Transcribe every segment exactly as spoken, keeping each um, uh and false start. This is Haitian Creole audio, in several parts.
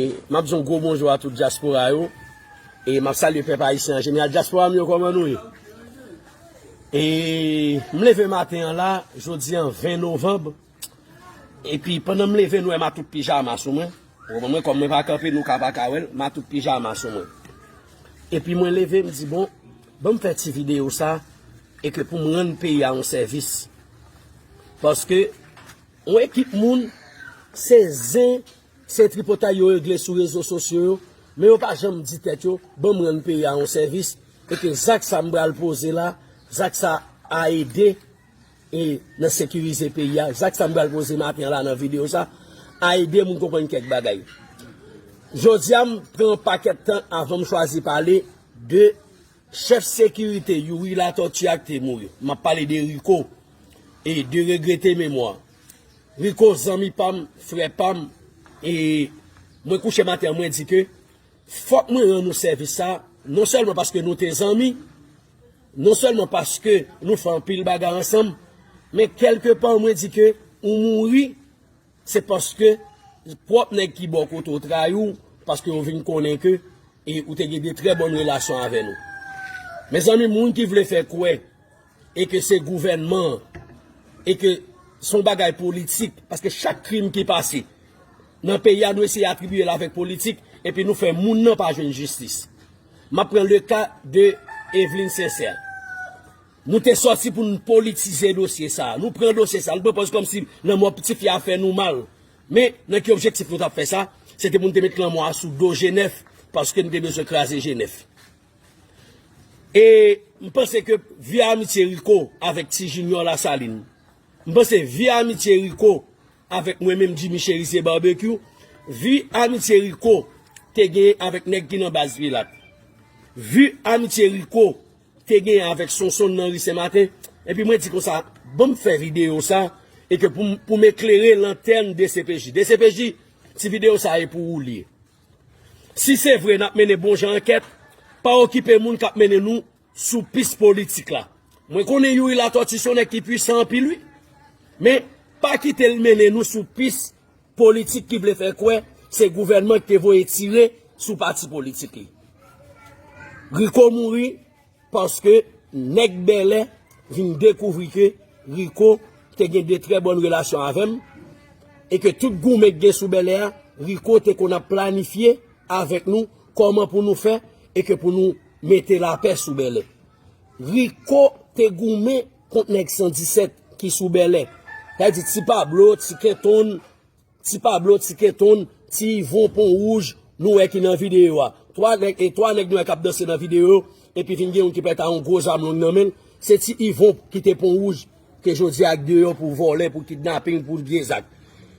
M ap di yon gwo bonjou a tout dyaspora yo. E m ap salye pèp ayisyen an jeneral. Dyaspora m yo, kòman nou ye? E m leve maten an la, jodi an ven novanm. Epi pandan m leve, nou wè m a tout pijama sou mwen. Ou konprann mwen, kòm mwen pa kanpe, nou ka pa ka wè l, m a tout pijama sou mwen. Epi mwen leve, m di, bon, ban m fè ti videyo sa, e ke pou m rann peyi a yon sèvis. Paske yon ekip moun, se zen, se tripotay yo regle sou rezo sosyo yo, men yo pa janm di tèt yo, ban m rann peyi a yon sèvis, e ke zak sa m pral poze la, zak sa a ede, e nan sekirize peyi a, zak sa m pral poze maten an la nan videyo sa, a ede moun konprann kèk bagay. Jodi a, m pran yon pakèt tan avan m chwazi pale de chèf sekirite Youri Latortue a ki te mouri. M ap pale de Rico e de regrete memwa. Rico, zanmi pa m, frè pa m, e mwen kouche maten an, mwen di ke fòk mwen rann nou sèvis sa, non sèlman paske nou te zanmi, non sèlman paske nou fè anpil bagay ansanm, men kèlkepa mwen di ke ou mouri, se paske pwòp nèg ki bò kote w trayi w, paske yo vin konnen ke, e, ou te gen de trè bòn relasyon avè nou. Mezanmi, moun ki vle fè kwè e ke se gouvènman an, e ke se yon bagay politik, paske chak krim ki pase nan peyi a, nou eseye atribiye l avèk politik, epi nou fè moun nan pa jwenn jistis. M ap pran le ka de Eveline Sincère. Nou te sòti pou n politize dosye sa a. Nou pran dosye sa a, nou pran pòz kòmsi lanmò ti fi a fè nou mal. Men, nan ki objektif nou t ap fè sa? Se te pou n te met lanmò a sou do G nèf, paske n te bezwen kraze G nèf. E m panse ke vye amitye Rico avèk Ti Junior Lasalin, m panse vye amitye Rico avèk mwen menm Jimmy Chérizier Barbecue, vye amitye Rico te genyen avèk nèg ki nan baz Pilat, vye amitye Rico te genyen avèk Sonson nan ri Senmaten, epi mwen di konsa, ban m fè videyo sa, e ke pou m, pou m eklere lantèn D C P J. D C P J, ti videyo sa e pou ou li ye. Si se vre n ap mennen bon jan ankèt, pa okipe moun k ap mennen nou sou pis politik la. Mwen konnen Youri Latortue se yon nèg ki pwisan anpil, wi. Men, pa kite l mennen nou sou pis politik ki vle fè kwè se gouvènman ki te voye tire sou pati politik li. Rico mouri, paske nèg Bèlè vin dekouvri ke Rico te gen de trè bòn relasyon avè m, e ke tout goumen k gen sou Bèlè a, Rico te konn ap planifye avèk nou kòman pou nou fè e ke pou nou mete lapè sou Bèlè. Rico te goumen kont nèg san disèt ki sou Bèlè. Sa vle di Ti Pablo, Ti Kenton, Ti Pablo, Ti Kenton, Ti Ivon, Pon Wouj, nou wè ki nan videyo a. Twa nèg, e twa nèg nou wè k ap danse nan videyo, epi vin gen youn ki pèt a yon gwo zam long nan men l. Se Ti Ivon ki te Pon Wouj, ke jodi a k deyò pou vòlè, pou kidnaping, pou vye zak.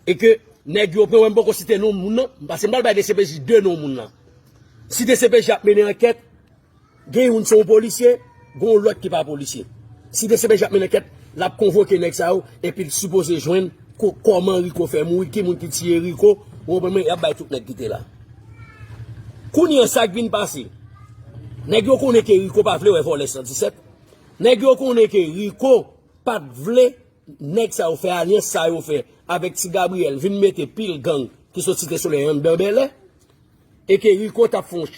E ke nèg yo pran, wè m poko site non moun nan, paske m pral bay D C P J de non moun nan. Si D C P J ap mennen ankèt, gen youn se yon polisye, gen yon lòt ki pa polisye. Si D C P J ap mennen ankèt, l ap konvoke nèg sa yo, epi l sipoze jwenn ko-, kòman Rico fè mouri, ki moun ki tiye Rico, ou konprann mwen, y ap bay tout nèg ki te la. Kounye a sa k vin pase. Nèg yo konnen ke Rico pa vle wè vòlè san disèt. Nèg yo konnen ke Rico pa t vle nèg sa yo fè alyans sa yo fè avèk Ti Gabriel, vin mete pil gang ki sot Site Solèy anndan Bèlè, e ke Rico t ap fè yon,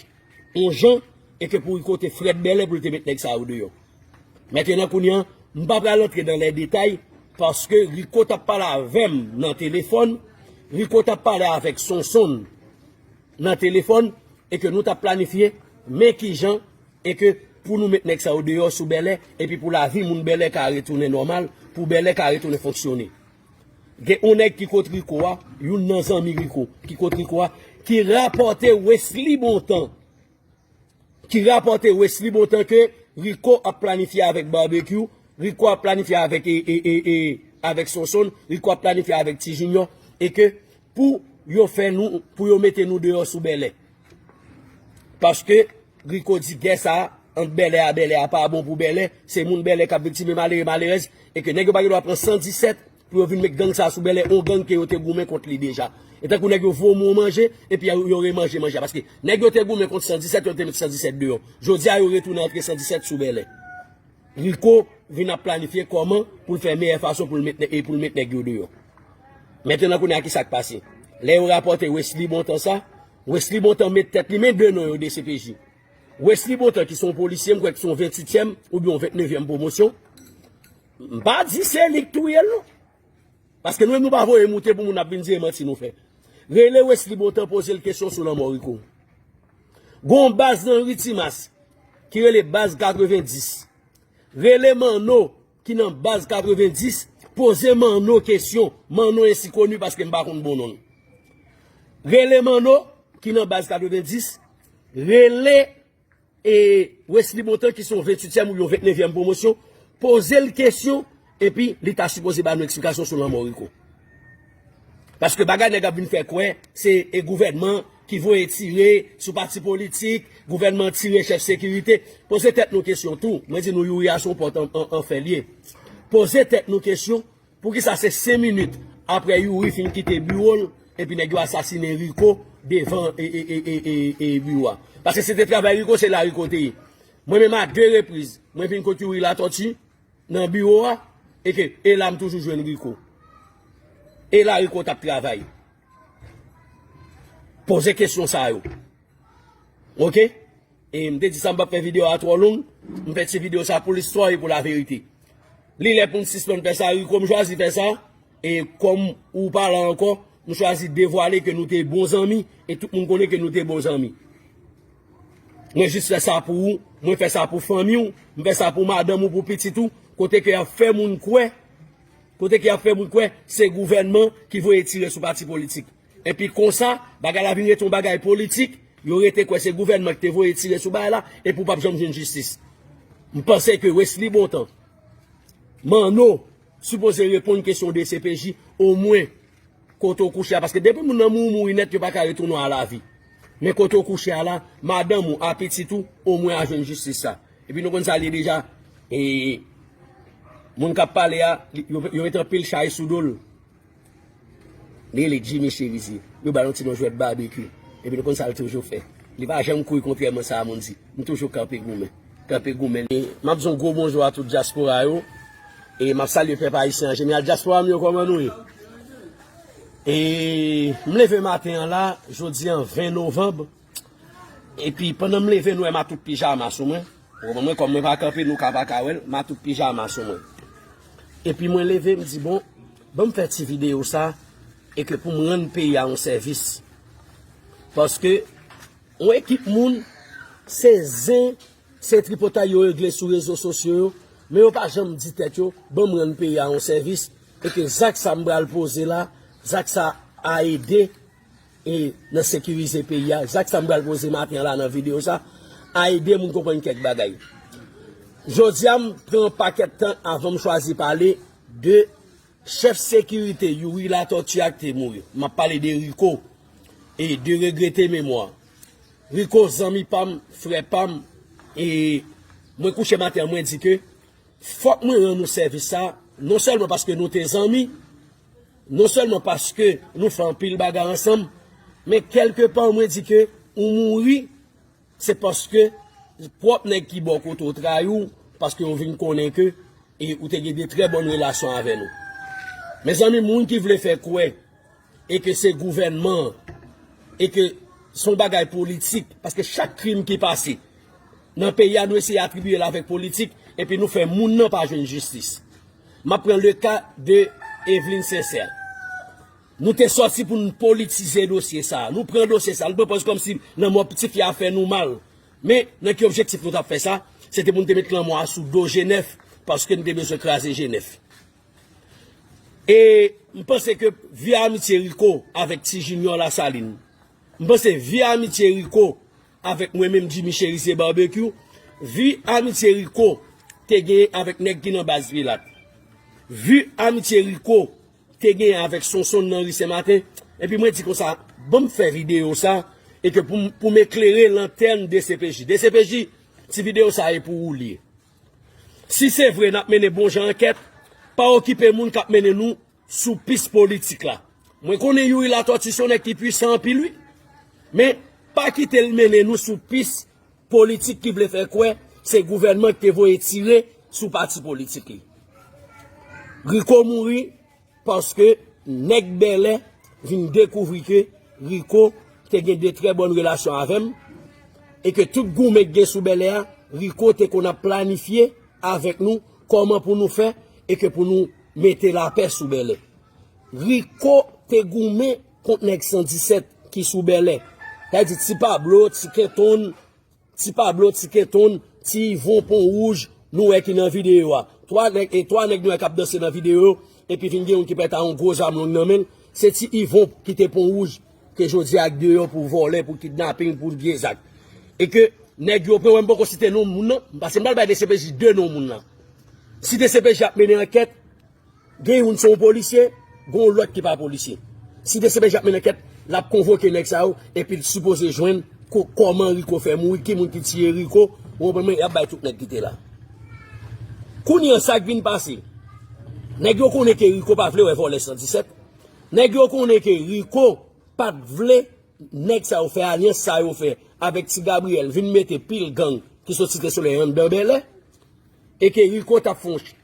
yon jan, e ke pou Rico te frèt Bèlè pou l te met nèg sa yo deyò. Mentenan kounye a, m pa pral antre nan lè detay, paske Rico t ap pale avè m nan telefòn, Rico t ap pale avèk Sonson nan telefòn, e ke nou t ap planifye, men kijan, e ke pou nou met nèg sa yo deyò sou Bèlè, epi pou lavi moun Bèlè ka retounen nòmal, pou Bèlè ka retounen fonksyone. Gen yon nèg ki kot Rico a, youn nan zanmi Rico, ki kot Rico a, ki rapòte Wesley Bontan, ki rapòte Wesley Bontan ke Rico ap planifye avèk Barbecue, Rico ap planifye avèk, e, e, e, e, avèk Sonson, Rico ap planifye avèk Ti Junior, e ke pou yo fè nou, pou yo mete nou deyò sou Bèlè. Paske Rico di gè sa a, ant Bèlè a, Bèlè a pa bon pou Bèlè, se moun Bèlè k ap viktim, e malere, malerèz, e ke nèg yo pa gen dwa pran san disèt pou yo vin met gang sa a sou Bèlè, yon gang ke yo te goumen kont li deja. E tankou nèg yo voye moun manje, epi yo, yo remanje manje a. Paske nèg yo te goumen kont san disèt, yo te met san disèt deyò. Jodi a, yo retounen antre san disèt sou Bèlè. Rico vin ap planifye kòman pou l fè meyè fason pou l met, e pou l met nèg yo deyò. Mentenan, kounye a, ki sa k pase? Lè yo rapòte Wesley Bontan sa, Wesley Bontan met tèt li, men de non yo, D C P J. Wesley Bontan, ki se yon polisye, m kwè ki se yon venntuityèm oubyen yon ventnevyèm pwomosyon. M pa di se li k touye l, non. Paske nou menm nou pa voye moute pou moun ap vin di e manti nou fè. Rele Wesley Bontan, poze l kesyon sou lanmò Rico. Gon baz nan Ritimas ki rele baz katrevenndis. Rele Manno ki nan baz katrevenndis, poze Manno kesyon. Manno ensi koni paske m pa konn bon non l. Rele Manno ki nan baz katrevenndis, rele e Wesley Bontan ki se yon venntuityèm oubyen yon ventnevyèm pwomosyon, poze l kesyon, epi li ta sipoze ba nou eksplikasyon sou lanmò Rico. Paske bagay nèg ap vin fè kwè, se e gouvènman ki voye tire sou pati politik, gouvènman tire chèf sekirite. Poze tèt nou kesyon tou. Mwen di nou Youri a se yon pòt an, an, an fè l ye. Poze tèt nou kesyon, poukisa se senk minit apre Youri fin kite biwo l, epi nèg yo asasinen Rico devan e, e, e, e, e, e biwo a? Paske se te travay Rico, se la Rico te ye. Mwen menm a de repriz, mwen vin kot Youri Latortue nan biwo a, e ke e la m toujou jwenn Rico. E la Rico t ap travay. Poze kesyon sa yo. Oke? E m te di sa m p ap fè videyo a twò long, m fè ti videyo sa pou listwa e pou laverite. Li lè pou n sispann fè sa, Rico, m chwazi fè sa, e kòm ou pa la ankò, m chwazi devwale ke nou te bon zanmi, e tout moun konnen ke nou te bon zanmi. Mwen jis fè sa pou ou, mwen fè sa pou fanmi w, m fè sa pou madanm ou, pou pitit ou, kote ke y ap fè moun kwè, kote ke y ap fè moun kwè se gouvènman ki voye tire sou pati politik. Epi konsa, bagay la vin rete yon bagay politik, yo rete kwè se gouvènman ki te voye tire sou bagay la, epi w p ap janm jwenn jistis. M panse ke Wesley Bontan, Manno, sipoze reponn kesyon D C P J, omwen kote w kouche a, paske depi moun nan mouri, mouri nèt, yo pa ka retounen a lavi. Men kote w kouche a la, madanm ou, a pitit ou, omwen a jwenn jistis sa. Epi nou konn sa l ye deja, e moun k ap pale a, li- yo, yo met anpil chay sou do l. Li rele Jimmy Cherizier. Yo ba l yon ti non jwèt babekyou. Epi nou konn sa l toujou fè. Li pa janm kouri kontrèman sa a moun di. M toujou kanpe goumen. Kanpe goumen. E m ap di yon gwo bonjou a tout dyaspora yo. E m ap salye pèp ayisyen an jeneral. Dyaspora m yo, kòman nou ye? E m leve maten an la, jodi an ven novanm. Epi pandan m leve, nou wè m a tout pijama sou mwen. Ou konprann mwen, kòm mwen pa kanpe, nou ka pa ka wè l, m a tout pijama sou mwen. Epi mwen leve, m di, bon, ban m fè ti videyo sa, e ke pou m rann peyi a yon sèvis. Paske yon ekip moun, se zen, se tripotay yo regle sou rezo sosyo yo, men yo pa janm di tèt yo, ban m rann peyi a yon sèvis, e ke zak sa m pral poze la, zak sa a ede e nan sekirize peyi a. Zak sa m pral poze maten an la nan videyo sa a ede moun konprann kèk bagay. Jodi a, m pran yon pakèt tan avan m chwazi pale de chèf sekirite Youri Latortue a ki te mouri. M ap pale de Rico e de regrete memwa. Rico, zanmi pa m, frè pa m, e mwen kouche maten an, mwen di ke fòk mwen rann ou sèvis sa, non sèlman paske nou te zanmi, non sèlman paske nou fè anpil bagay ansanm, men kèlke pa mwen di ke ou mouri, se paske pwòp nèg ki bò kote w trayi w, paske yo vin konnen ke e ou te gen de trè bòn relasyon avè nou. Mezanmi, moun ki vle fè kwè e ke se gouvènman an, e ke se yon bagay politik, paske chak krim ki pase nan peyi a, nou eseye atribiye l avèk politik, epi nou fè moun nan pa jwenn jistis. M ap pran le ka de Eveline Sincère. Nou te sòti pou n politize dosye sa a. Nou pran dosye sa a, nou pran pòz kòmsi lanmò ti fi a fè nou mal. Men, nan ki objektif nou t ap fè sa? Se te pou n te met lanmò a sou do G nèf, paske n te bezwen kraze G nèf. E m panse ke vi amitye Rico avèk Ti Junior Lasalin, m panse vi amitye Rico avèk mwen menm Jimmy Cherizier Barbecue, vi amitye Rico te genyen avèk nèg ki nan baz Pilat, vi amitye Rico te genyen avèk Sonson nan ri Senmaten, epi mwen di konsa, ban m fè videyo sa, e ke pou m, pou m eklere lantèn D C P J. D C P J, ti videyo sa e pou ou li ye. Si se vre n ap mennen bon jan ankèt, pa okipe moun k ap mennen nou sou pis politik la. Mwen konnen Youri Latortue se yon nèg ki pwisan anpil, wi. Men, pa kite l mennen nou sou pis politik ki vle fè kwè se gouvènman ki te voye tire sou pati politik li. Rico mouri paske nèg bèlè vin dekouvri ke Rico te gen de trè bòn relasyon avè m, e ke tout goumen k gen sou Bèlè a, Rico te konn ap planifye avèk nou kòman pou nou fè, e ke pou nou mete lapè sou Bèlè. Rico te goumen kont nèg san disèt ki sou Bèlè. Sa vle di Ti Pablo, Ti Kenton, Ti Pablo, Ti Kenton, Ti Ivon Pon Wouj, nou wè ki nan videyo a. Twa nèg, e twa nèg nou wè k ap danse nan videyo, epi vin gen youn ki pèt a yon gwo zam long nan men l. Se Ti Ivon ki te Pon Wouj, ke jodi a k deyò pou vòlè, pou kidnaping, pou vye zak. E ke nèg yo pran, wè m poko site non moun nan, paske m pral bay D C P J de non moun nan. Si D C P J ap mennen ankèt, gen youn se yon polisye, gen yon lòt ki pa polisye. Si D C P J ap mennen ankèt, l ap konvoke nèg sa yo, epi l sipoze jwenn ko-, kòman Rico fè mouri, ki moun ki tiye Rico, ou konprann mwen, y ap bay tout nèg ki te la. Kounye a, sa k vin pase? Nèg yo konnen ke Rico pa vle wè vòlè san disèt. Nèg yo konnen ke Rico pa t vle nèg sa yo fè alyans sa yo fè avèk Ti Gabriel, vin mete pil gang ki sot Site Solèy anndan Bèlè, e ke Rico t ap fè yon ch-,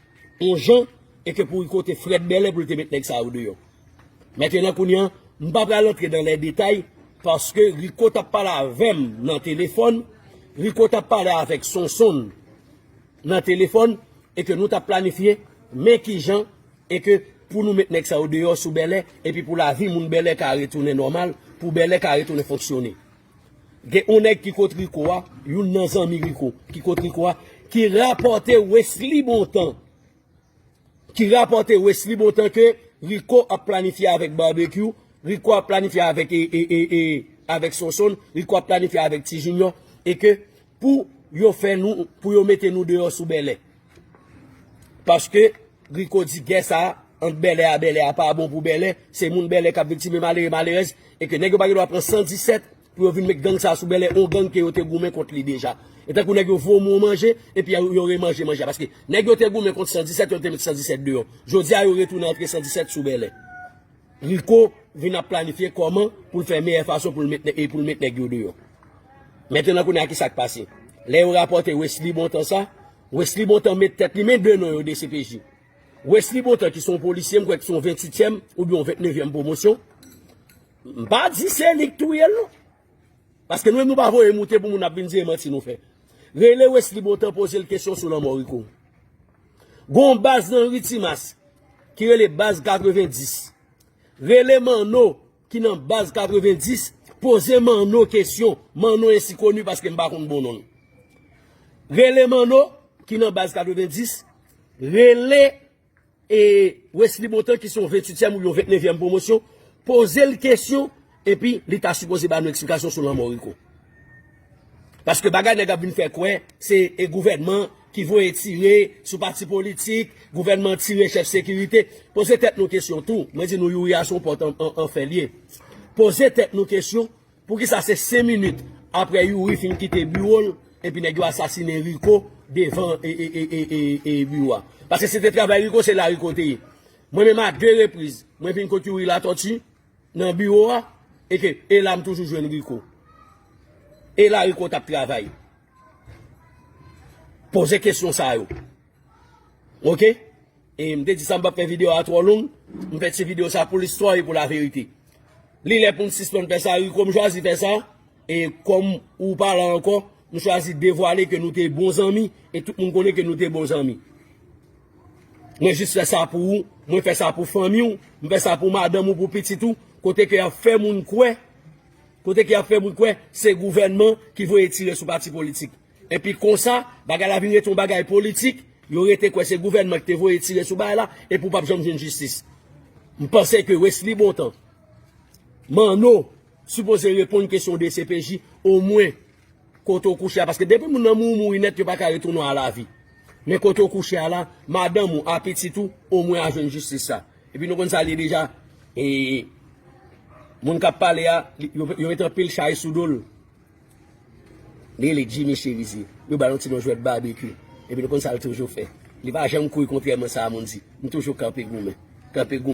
yon jan, e ke pou Rico te frèt Bèlè pou l te met nèg sa yo deyò. Mentnan kounye a, m pa pral antre nan lè detay, paske Rico t ap pale avè m nan telefòn, Rico t ap pale avèk Sonsonn nan telefòn, e ke nou t ap planifye, men kijan, e ke pou nou met nèg sa yo deyò sou Bèlè, epi pou lavi moun Bèlè ka retounen nòmal, pou Bèlè ka retounen fonksyone. Gen yon nèg ki kot Rico a, youn nan zanmi Rico, ki kot Rico a, ki rapòte Wesley Bontan, ki rapòte Wesley Bontan ke Rico ap planifye avèk Barbecue, Rico ap planifye avèk, e, e, e, e, avèk Sonsonn, Rico ap planifye avèk Ti Junior, e ke pou yo fè nou, pou yo mete nou deyò sou Bèlè. Paske Rico di gè sa a, ant Bèlè a, Bèlè a pa bon pou Bèlè, se moun Bèlè k ap viktim, e malere, malerèz, e ke nèg yo pa gen dwa pran san disèt pou yo vin met gang sa a sou Bèlè, yon gang ke yo te goumen kont li deja. E tankou nèg yo vomi yon manje, epi yo, yo remanje manje a. Paske nèg yo te goumen kont san disèt, yo te met san disèt deyò. Jodi a, yo retounen antre san disèt sou Bèlè. Rico vin ap planifye kòman pou l fè meyè fason pou l met, e pou l met nèg yo deyò. Mentnan, kounye a, ki sa k pase? Lè yo rapòte Wesley Bontan sa, Wesley Bontan met tèt li, men de non yo D C P J. Wesley Bontan, ki se yon polisye, m kwè ki se yon venntuityèm oubyen yon ventnevyèm pwomosyon. M pa di se li k touye l, non. Paske nou menm nou pa voye moute pou moun ap vin di e manti nou fè. Rele Wesley Bontan, poze l kesyon sou lanmò Rico. Gon baz nan Ri Timas ki rele baz katrevenndis. Rele Manno ki nan baz katrevenndis, poze Manno kesyon. Manno ensi koni paske m pa konn bon non l. Rele Manno ki nan baz katrevenndis, rele e Wesley Bontan ki se yon venntuityèm ou yon ventnevyèm pwomosyon, poze l kesyon, epi li ta sipoze ba nou eksplikasyon sou lanmò Rico. Paske bagay nèg ap vin fè kwè, se e gouvènman ki voye tire sou pati politik, gouvènman tire chèf sekirite. Poze tèt nou kesyon tou. Mwen di nou Youri a se yon pòt an, an, an fè l ye. Poze tèt nou kesyon, poukisa se senk minit apre Youri fin kite biwo l, epi nèg yo asasinen Rico devan e, e, e, e, e, e biwo a? Paske se te travay Rico, se la Rico te ye. Mwen menm a de repriz, mwen vin kot Youri Latortue nan biwo a, e ke e la m toujou jwenn Rico. E la Rico t ap travay. Poze kesyon sa yo. Oke? E m te di sa m p ap fè videyo a twò long, m fè ti videyo sa pou listwa e pou laverite. Li lè pou n sispann fè sa, Rico, m chwazi fè sa, e kòm ou pa la ankò, m chwazi devwale ke nou te bon zanmi, e tout moun konnen ke nou te bon zanmi. Mwen jis fè sa pou ou, mwen fè sa pou fanmi w, m fè sa pou madanm ou, pou pitit ou, kote ke y ap fè moun kwè, kote ke y ap fè moun kwè se gouvènman ki voye tire sou pati politik. Epi konsa, bagay la vin rete yon bagay politik, yo rete kwè se gouvènman ki te voye tire sou bagay la, epi w p ap janm jwenn jistis. M panse ke Wesley Bontan, Manno, sipoze reponn kesyon D C P J, omwen kote w kouche a, paske depi moun nan mouri, mouri nèt, yo pa ka retounen a lavi. Men kote w kouche a la, madanm ou, a pitit ou, omwen a jwenn jistis sa. Epi nou konn sa l ye deja, e moun k ap pale a, li, yo, yo met anpil chay sou do l. Li rele Jimmy Cherizier. Yo ba l yon ti non jwèt Barbecue. Epi nou konn sa l toujou fè. Li pa janm kouri kontrèman sa a moun di. M toujou kanpe goumen. Kanpe goumen.